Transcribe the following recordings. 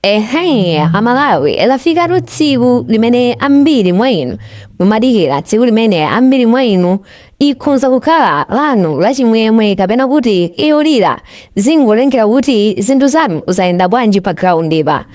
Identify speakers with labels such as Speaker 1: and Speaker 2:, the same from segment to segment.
Speaker 1: Ehe, Amalawi, lafikatu tsiku limene ambiri mwa inu mumadikira, tsiku limene ambiri mwa inu ikhonza kukhala lanu lachimwemwe kapena kuti yolira, zingotengera kuti zinthu zanu zayenda bwanji pa ground pa.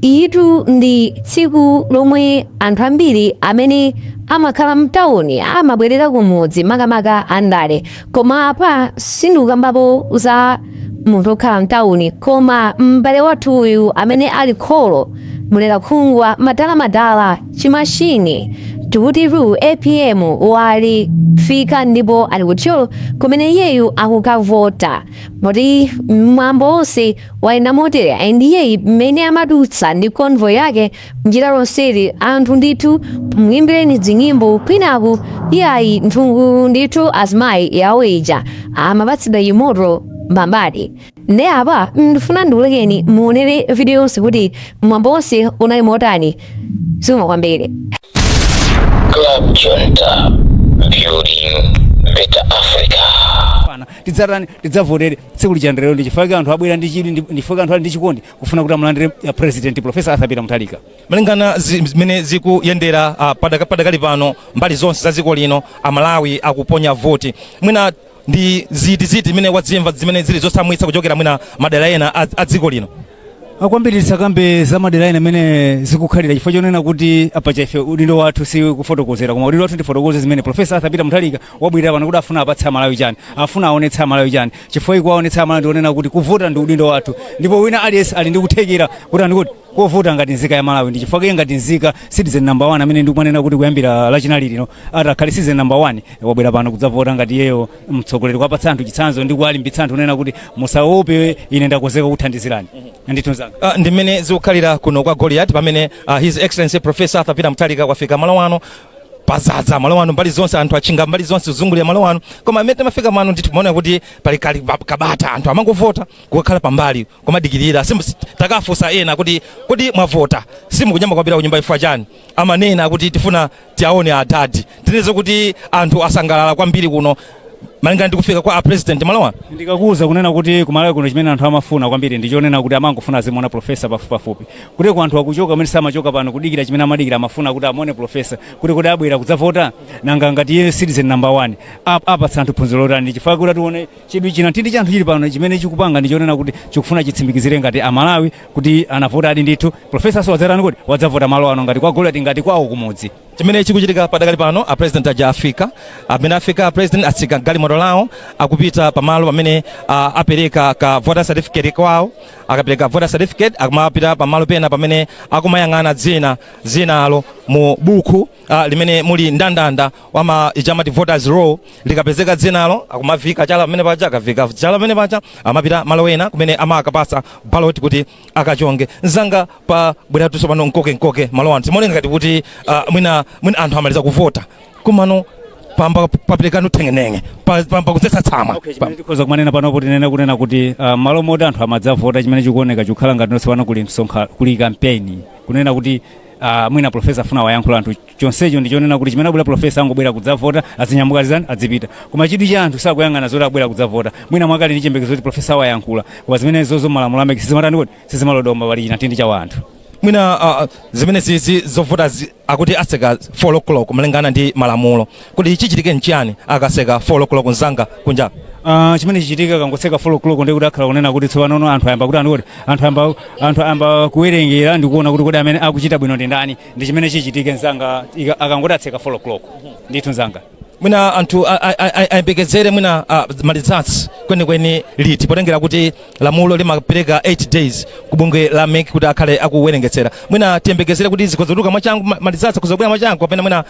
Speaker 1: Itu ndi tsiku lomwe anthu ambiri amene amakhala mtawuni amabwerera kumudzi, makamaka andale. Koma apa sindikukambapo za munthu okhala mtawuni, koma m'bale wathu uyu amene ali kholo mulera khungwa madalamadala chimashini, tikutitu APM wali fika ndipo ali kuThyolo kumene iyeyu akukavota, moti mwambo wonse wayenda motere. And iyeyi mmene amadutsa ndi convoy yake njira lonseli, anthu ndithu muyimbireni dzinyimbo, kwinaku iyayi nthungulu ndithu azimayi yawo ija amapatsidwa yimoto mbambadi. Nde apa ndifuna ndikulekeni muonere video yonse kuti mwambo wonse unali motani. Zikomo kwambiri.
Speaker 2: Club Junta, building better Africa.
Speaker 3: Pana tidzatani? Tidzavotere tsiku lichanderero. Ndi chifukwa anthu abwera ndi chidwi, ndi chifukwa anthu ali ndi chikondi kufuna kuti amulandire President Professor Arthur Peter Mutharika.
Speaker 4: Malingana zimene zikuyendera padakali pano mbali zonse za dziko lino, Amalawi akuponya voti. Mwina ndi ziti ziti zimene wadzimva zimene zili zosamwitsa kuchokera mwina madera ena a dziko lino?
Speaker 3: Akwambiri tisakambe za madera ena amene zikukhalira, chifukwa chonena kuti apa chaife udindo wathu si kufotokozera, koma udindo wathu ndifotokoze zimene Professor Arthur Peter Mutharika wabwera pano kuti afuna apatse Amalawi chani, afuna aonetse Amalawi chani. Chifukwa ikuwaonetsa Amalawi ndionena kuti kuvota ndi udindo wathu, ndipo wina aliyense ali ndi kuthekera kuti andikuti kovota ngati nzika ya Malawi. Ndi chifukwa ngati nzika, citizen number one, amene ndikumanena kuti kuyambira Lachinali lino atakhale citizen number one, wabwera pano kudzavota ngati iyeyo mtsogoleri, kuwapatsa anthu chitsanzo ndi kuwalimbitsa anthu kunena kuti musaope, ine ndakonzeka kuthandizirani ndithu zanga.
Speaker 4: Ndi mmene zikukhalira kuno kwa Goliath pamene His Excellency Professor Arthur Peter Mutharika wafika malo ano. Pazadza malo ano mbali zonse, anthu achinga mbali zonse kuzungulira malo ano. Koma amene timafika mano ndithu timaona kuti pali kali kabata, anthu amangovota kukakhala pambali kumadikirira. Takafunsa ena kuti, "Kodi mwavota, simukunyamba kwapita kunyumba ifwa chani?" Amanena kuti, "Tifuna tiaone adadi." Tineze kuti anthu asangalala kwambiri kuno malingana ndi kufika kwa a President malo ano.
Speaker 3: Ndikakuwuza kunena kuti kumalawi kuno chimene anthu amafuna kwambiri ndichonena kuti amangofuna azimuona Professor pafupipafupi, kuti ku anthu akuchoka amene samachoka pano kudikira chimene amadikira, amafuna kuti amuone Professor kuti kodi abwera kudzavota, nanga ngati iye citizen number one apatsa anthu phunziro lotani? Chifukwa kuti tione chidwi china ntindi cha anthu chili pano, chimene chikupanga ndichonena kuti chikufuna chitsimikizire ngati Amalawi kuti anavota adi ndithu. Professor so wadzatani kuti wadzavota malo ano ngati kwa Goliath, ngati kwawo kumudzi.
Speaker 4: Chimene chikuchitika padakali pano, a President aja afika. Amene afika a President atsika galimoto lawo, akupita pamalo pamene apereka ka voter certificate kwawo. Akapereka voter certificate, akumapita pamalo pena pamene akumayang'ana dzina zinalo mu buku limene muli ndandanda wama ichamati voters roll. Likapezeka dzinalo, akumavika chala pamene paja. Akavika chala pamene paja, amapita malo ena kumene amakapasa ballot kuti akachonge. Mzanga, pa bweratu pano nkoke nkoke malo anthu, timaoneka ngati kuti mwina anthu amaliza kuvota, komano pamba paperekano thengenenge, pamba kudzetsa tsamwa.
Speaker 3: Okay, chimene tikhoza kumanena panopo, tinene kunena kuti malo moti anthu amadzavota, chimene chikuoneka chikukhala ngati nonse pano kuli msonkha, kuli kampeni, kunena kuti mwina Professor afuna wayankhula anthu. Chonsecho ndichonena kuti chimene abwera Professor, angobwera kudzavota, azinyamuka zizani adzipita. Koma chidwi cha anthu sakuyang'ana zoti abwera kudzavota, mwina mwakali ndi chiyembekezo kuti Professor wayankhula. Koma zimene zozo malamulo amene sizimatani kuti sizimalodoma, pali china ntindi cha anthu.
Speaker 4: Mwina zimene zizi zovota akuti aseka 4 o'clock malingana ndi malamulo, kuti chichitike nchiyani akaseka 4 o'clock, mzanga kunja?
Speaker 3: Chimene chichitika kangotseka 4 o'clock ndi kuti akhala kunena kuti tsopano anthu ayamba kuti anthu kuti anthu ayamba kuwerengera ndi kuona kuti kodi amene akuchita bwino ndi ndani. Ndi chimene chichitike mzanga akangoti atseka 4 o'clock ndithu mzanga.
Speaker 4: Mwina anthu ayembekezere mwina ma results kwenikweni liti, potengera kuti lamulo limapereka 8 days ku bungwe la MEC kuti akhale akuwerengetsera? Mwina tiyembekezere kuti zikhoza kutuluka mwachangu, ma results akhoza kubwera mwachangu, kapena mwina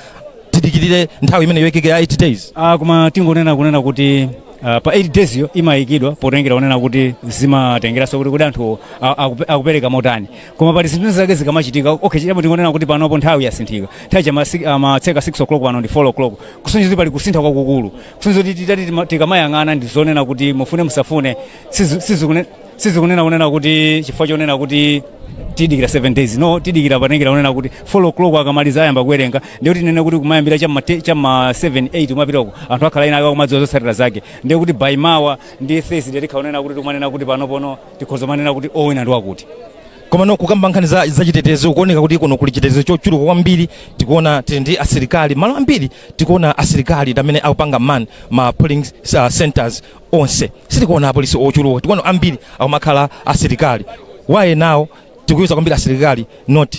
Speaker 4: tidikirire nthawi imene yoyikika ya 8 days?
Speaker 3: Koma tingonena kunena kuti pa 8 days yo imayikidwa potengera kunena kuti zimatengeranso kuti anthu akupereka motani. Koma pali zinthu zake zikamachitika. Okay, chiyambo tingonena kuti panopo nthawi yasinthika. Nthawi chamatseka 6 o'clock, pano ndi 4 o'clock, kusonyeza kuti pali kusintha kwakukulu, kusonyeza kuti titati tikamayang'ana ndizonena kuti mufune musafune, sizikunena kunena kuti chifukwa chonena kuti tidikira 7 days, no, tidikira patengera kunena kuti 4 o'clock akamaliza ayamba kuwerenga. Ndiye kuti nene kuti kumayambira chamma 7 8 kumapitako anthu akhala ina akumadziwa zotsatira zake. Ndiye kuti by mawa ndi Thursday tikhaonena kuti tikumanena kuti pano pono tikhoza manena kuti owina ndi wakuti.
Speaker 4: Komano kukamba nkhani za chitetezo, kuoneka kuti kuno kuli chitetezo chochuluka kwambiri. Tikuona tili ndi asilikali malo ambiri, tikuona asilikali amene akupanga man ma polling centers onse. Sitikuona apolisi ochuluka, tikuona ambiri akumakhala asilikali. Why now tikuyuza kwambiri asilikali, not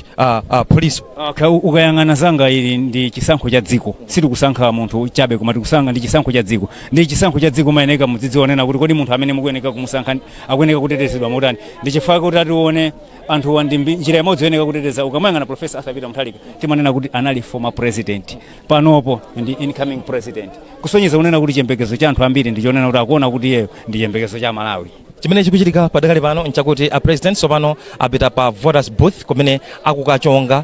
Speaker 4: police?
Speaker 3: Okay, ukayang'ana zanga, ili ndi chisankho cha dziko. Sitikusankha munthu chabe, koma tikusankha, ndi chisankho cha dziko. Ndi chisankho cha dziko, mayeneka mudzidzionena kuti kodi munthu amene mukuyeneka kumusankha akuyeneka kutetezedwa motani? Ndi chifukwa kuti atione anthuwa ndi njira imodzi yoyeneka kuteteza. Ukamayang'ana Professor Arthur Peter Mutharika, timanena kuti anali former president, panopo ndi incoming president, kusonyeza kunena kuti chiyembekezo cha anthu ambiri ndi chonena kuti akuona kuti iyeyo ndi chiyembekezo cha Malawi.
Speaker 4: Chimene chikuchitika padakali pano nchakuti a president tsopano apita pa voters booth kumene akukachonga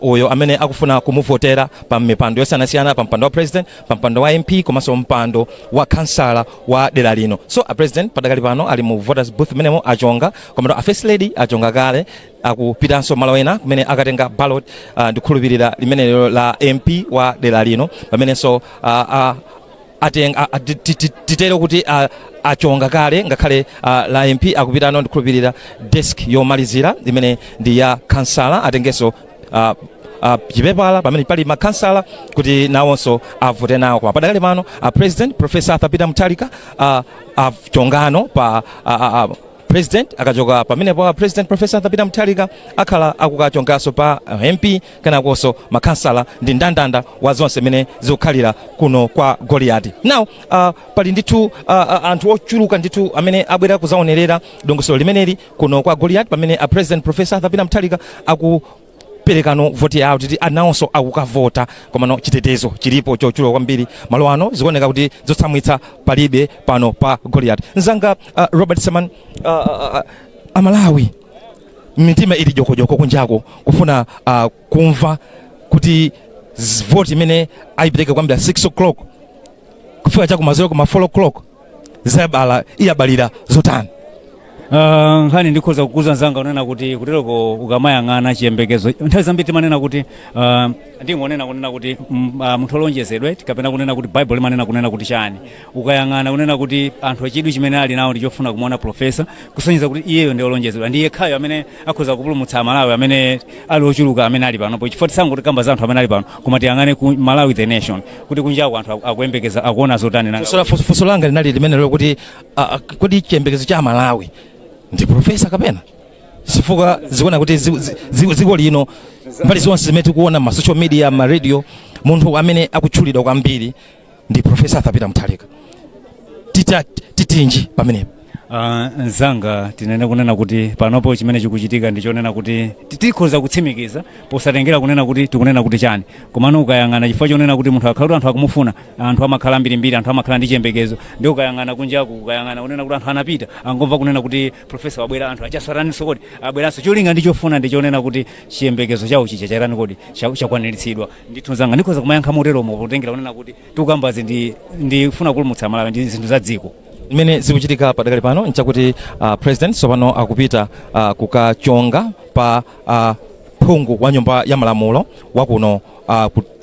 Speaker 4: uyo amene akufuna kumuvotera pa mipando yosiyanasiyana, pa mpando wa president, pa mpando wa MP, komanso mpando wa kansala wa dera lino. So a president padakali pano ali mu voters booth menemo, achonga. Komano a first lady achonga kale, akupitanso malo ena kumene akatenga ballot, ndikukhulupirira limenelo la MP wa dera lino, pamenenso atenga titere kuti achonga kale ngakhale la MP. Akupitano, ndikukhulupirira, desk yomalizira imene ndi ya kansala, atengenso chipepala pamene pali makansala kuti nawonso avote nawo. Koma padakali pano a president, Professor Arthur Peter Mutharika, achongano pa president. Akachoka pamenepo a president, Professor Arthur Peter Mutharika, akhala akukachonganso pa MP, kenakonso makansala, ndi ndandanda wa zonse zimene zikukhalira kuno kwa Goliati. Now pali ndithu anthu ochuluka ndithu amene abwera kuzaonerera dongosolo limeneli kuno kwa Goliati, pamene a president, Professor Arthur Peter Mutharika, akuperekano voti yawo, titi anawonso akukavota. Komano chitetezo chilipo chochuluka kwambiri malo ano, zikuoneka kuti zotsamwitsa palibe pano pa Goliati. Mzanga Robert Seman, Amalawi mitima ili jokojoko kunjako kufuna kumva kuti voti imene ayipereka kuyambira 6 o'clock kufika chakumadzulo kuma 4 o'clock zabala iyabalira zotani?
Speaker 3: Nkhani ndikhoza kukuza mzanga unena kuti kuteroko ukamayang'ana chiyembekezo, nthawi zambiri timanena kuti ndingonena kunena kuti munthu olonjezedwa, kapena kunena kuti Bible limanena kunena kuti chani? Ukayang'ana kunena kuti anthu achidwi chimene ali nawo ndi chofuna kumuona professor, kusonyeza kuti iyeyo ndi olonjezedwa, ndi yekhayo amene akhoza kupulumutsa Amalawi amene ali ochuluka amene ali panopo, chifukwa tisangoti kamba za anthu amene ali pano, koma tiyang'ane ku Malawi the nation, kuti kunjaku anthu akuyembekeza, akuona zotani nanga?
Speaker 4: Funso langa linali limenelo, kuti kodi chiyembekezo cha Malawi ndi professor kapena? Chifukwa zikuona kuti dziko lino mbali zonse zimene tikuona ma social media, ma radio, munthu amene akutchulidwa kwambiri ndi Professor Arthur Peter Mutharika. Tita titinji pamenepo?
Speaker 3: Mzanga, tinene kunena kuti panopo chimene chikuchitika ndi chonena kuti tikhoza kutsimikiza posatengera kunena kuti tikunena kuti chani. Komano ukayang'ana, chifukwa chonena kuti munthu akhala kuti anthu akumufuna, anthu amakhala mbirimbiri, anthu amakhala ndi chiyembekezo. Ndi ukayang'ana kunjaku, ukayang'ana kunena kuti anthu anapita, angomva kunena kuti professor wabwera, anthu achaswataninso kodi abweranso. Cholinga ndi chofuna ndi chonena kuti chiyembekezo chawo chicha chaitani kodi chakwaniritsidwa. Ndithu mzanga, ndikhoza kumayankha moteromo potengera kunena kuti tikukambazi ndifuna kupulumutsa Malawi, ndi zinthu za dziko.
Speaker 4: Mmene zikuchitika padakali pano nchakuti president tsopano akupita kukachonga pa phungu wa nyumba ya malamulo wakuno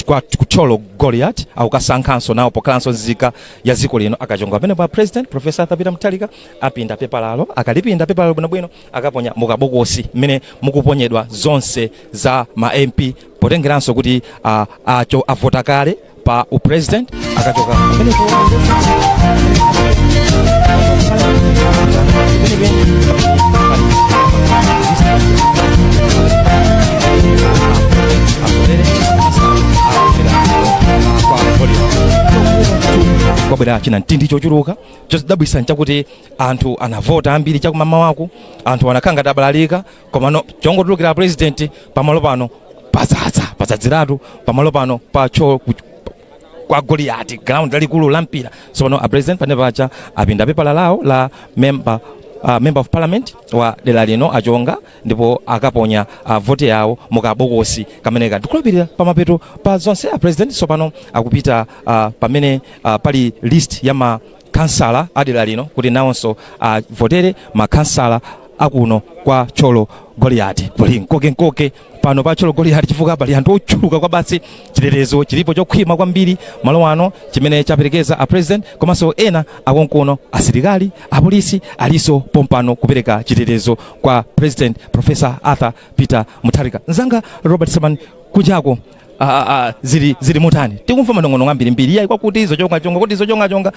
Speaker 4: ku Thyolo Goliath, akukasankhanso nawo pokhalanso nzika ya dziko lino. Akachonga pamene pa president, Professor Arthur Peter Mutharika, apinda pepalalo. Akalipinda pepalalo bwinobwino, akaponya mukabokosi mmene mukuponyedwa zonse za ma MP, potengeranso kuti acho avota kale pa upresident. Akachoka pamenepo kwabwera china mtindi chochuluka. Chodabwisa nchakuti anthu anavota ambiri chakumamawaku, anthu anakhala ngati abalalika, komano chongotulukira president, pamalo pano padzadza, padzadziratu pamalo pano pa cho kwa Goliati, ground lalikulu la mpira. Tsopano a president pane pacha apinda pepala lawo la member of parliament wa dera lino, achonga ndipo akaponya vote yawo mukabokosi kameneka. Ndikhulupirira pamapeto pa zonse a president tsopano akupita pamene pali list ya ma kansala a dera lino kuti nawonso avotere makansala. akuno kwa Thyolo Goliati. Kuli nkokenkoke pano pa Thyolo Goliati chifukwa pali anthu ochuluka kwa basi. Chitetezo chilipo chokhwima kwambiri malo ano chimene chaperekeza a president komanso ena akonkuno. Asilikali, apolisi aliso pompano kupereka chitetezo kwa President Professor Arthur Peter Mutharika. Mzanga Robert Saman, kunjako zili mutani? Tikumva manong'onong'o ambirimbiri, iyayi, kwakuti zochongachonga, kuti zochongachonga,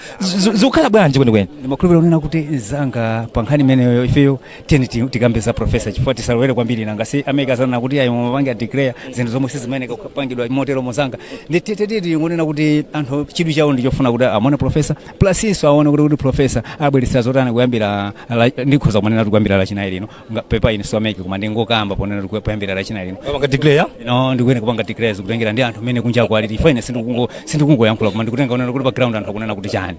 Speaker 4: zikukhala bwanji kwenikweni?
Speaker 3: Ndimakhulupirira kunena kuti, mzanga, pa nkhani imeneyo ifeyo tiyeni tikambe za professor, chifukwa tisalowere kwambiri. Nanga si amekazana kuti ayi, mumapange declare zinthu zomwe sizimayeneka kupangidwa motero. Mozanga nditititi ngonena kuti anthu chidwi chawo ndichofuna kuti amone professor, plus inso aone kuti professor abweretsa zotani kuyambira ndikhoza kumanena kuti kuyambira Lachinayi lino. Pepa, ine siwameke, koma ndingokamba ponena kuti kuyambira Lachinayi lino.
Speaker 4: Panga declare?
Speaker 3: No, ndikuyenda kupanga declare kutengera ndi anthu amene kunja kwaliti. Ife ine sindikungoyankhula, koma ndikutenga kunena kuti pa ground anthu akunena kuti chani.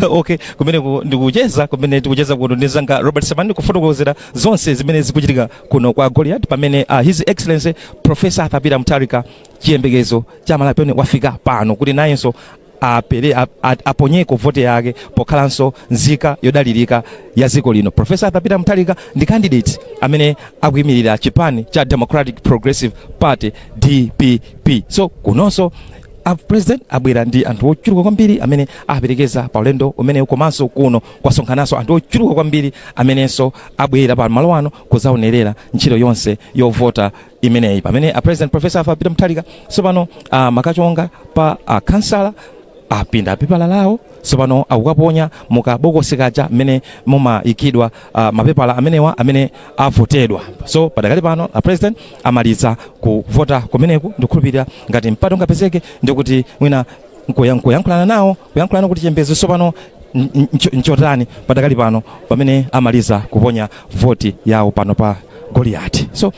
Speaker 4: Okay, kumeneko ndikucheza kumene tikucheza kuno ndi mzanga Robert Samani, kufotokozera zonse zimene zikuchitika kuno kwa Goliath pamene His Excellency Professor Arthur Peter Mutharika, chiyembekezo cha Malawi, pamene wafika pano kuti nayenso aponyeko vote yake pokhalanso nzika yodalirika ya dziko lino. Professor Arthur Peter Mutharika ndi candidate amene akuyimirira chipani cha Democratic Progressive Party, DPP. So kunonso a president abwera ndi anthu ochuluka kwambiri amene aperekeza pa ulendo umenewu, komanso kuno kwasonkhananso anthu ochuluka kwambiri amenenso abwera pa malo ano kudzaonerera ntchito yonse yovota imeneyi, pamene a President Professor Arthur Peter Mutharika tsopano makachonga pa kansala apinda pepala lawo, tsopano akukaponya mukabokosi kaja mmene mumayikidwa mapepala amenewa amene avotedwa. So padakali pano a president amaliza kuvota kumeneku. Ndikukhulupirira ngati mpata ungapezeke, ndikuti mwina nkuyankhulana nawo, kuyankhulana kuti chiyembekezo tsopano nchotani padakali pano pamene amaliza kuponya voti yawo pano pa Goliati. So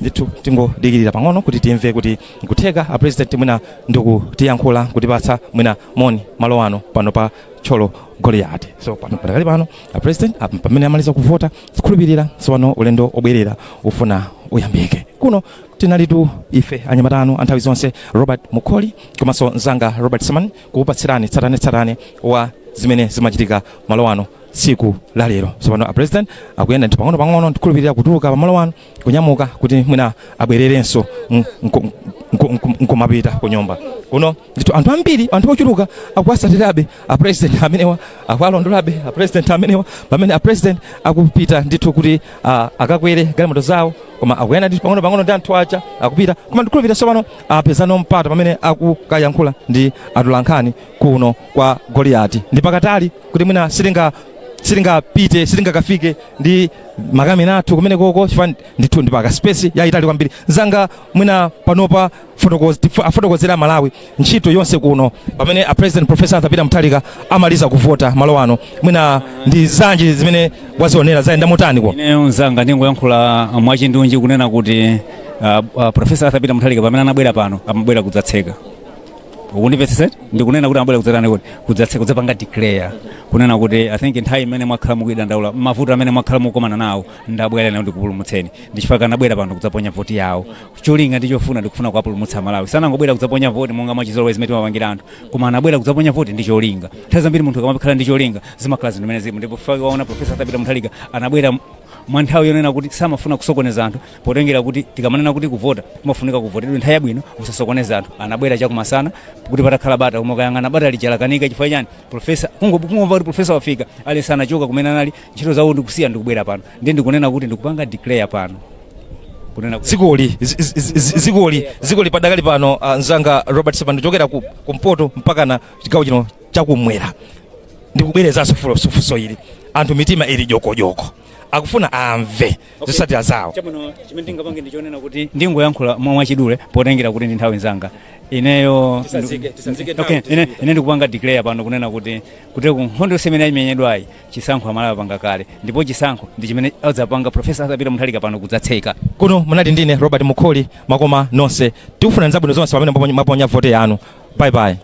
Speaker 4: ndithu tingodikirira pang'ono kuti timve kuti nkutheka a president mwina ndikutiyankhula, kutipatsa mwina moni malo ano pano pa Thyolo Goliati. So pano padakali pano a president pamene amaliza kuvota, tikhulupirira tsopano ulendo obwerera ufuna uyambike. Kuno tinalitu ife anyamata anu anthawi zonse, Robert Mukholi komanso mzanga Robert Saman, kukupatsirani tsatanetsatane wa zimene zimachitika malo ano tsiku la lero. Tsopano a president akuyenda ndithu pang'ono pang'ono, ndikhulupirira kutuluka pamalo ano, kunyamuka kuti mwina abwererenso nkumapita ku nyumba. Kuno ndithu anthu ambiri, anthu ochuluka akuwasatirabe a president amenewa, akuwalondolabe a president amenewa pamene a president akupita ndithu kuti akakwere galimoto zawo, koma akuyenda ndithu pang'ono pang'ono ndi anthu aja akupita. Koma ndikhulupirira tsopano apezano mpata pamene akukayankhula ndi atolankhani kuno kwa Goliati. Ndi pakatali kuti mwina sitingapite, sitingakafike ndi makamera athu kumene koko, chifukwa ndithu ndi paka space yayitali kwambiri. Zanga mwina panopa afotokozera Malawi ntchito yonse kuno pamene a President Professor Arthur Peter Mutharika amaliza kuvota malo ano, mwina ndi zanji zimene wazionera, zayenda motani ko?
Speaker 3: Ineyo, mzanga, ndingoyankhula mwachindunji kunena kuti Professor Arthur Peter Mutharika pamene anabwera pano, amabwera kudzatseka. Ukundimvetsetsa? Ndikunena kuti amabwera kudzatani? Kuti kudzatseka, kudzapanga declare kunena kuti I think nthawi imene mwakhala mukuidandaula, mavuto amene mwakhala mukukomana nawo, ndabwera nawo ndikupulumutseni. Ndichifukwa anabwera pano kudzaponya voti yawo. Cholinga ndichofuna ndikufuna kuwapulumutsa Malawi. Sanangobwera kudzaponya voti monga mwachizolowezi zimene timapangira anthu, koma anabwera kudzaponya voti ndi cholinga. Nthawi zambiri munthu akamakhala ndi cholinga, zimakhala zinthu zimene zilipo. Ndipo fika waona Professor Arthur Peter Mutharika anabwera mwa nthawi yonena kuti samafuna kusokoneza anthu, potengera kuti tikamanena kuti kuvota kumafunika kuvotedwe nthawi yabwino, usasokoneza anthu. Anabwera chakumasana kuti patakhala bata, koma ukayang'ana bata lija lakanika. Chifukwa chani? Professor kungomva kuti professor wafika, ali sanachoka kumene anali, ntchito zawo ndikusiya, ndikubwera pano. Ndiye ndikunena kuti ndikupanga declare pano kunena kuti
Speaker 4: Zikoli padakali pano, mzanga Robert Sepa, ndikuchokera kumpoto mpaka na chigawo chino chakumwera, ndikubwerezanso funso ili: anthu mitima ili jokojoko, akufuna amve zotsatira zawo.
Speaker 3: Chabwino, chimene ndingapange ndichonena kuti ndingoyankhula mwachidule, potengera kuti ndi nthawi, nzanga. Ineyo
Speaker 4: Tisazike nthawi,
Speaker 3: okay, ine ndikupanga declare pano kunena kuti ku nkhondo yonse imene ayimenyedwayi, chisankho Amalawi apanga kale, ndipo chisankho ndi chimene adzapanga Professor Arthur Peter Mutharika pano kudzatseka.
Speaker 4: Kuno munali ndine Robert Mukholi. Makoma nonse, tikufuna zabwino zonse pamene mwaponya vote yanu. Bye bye.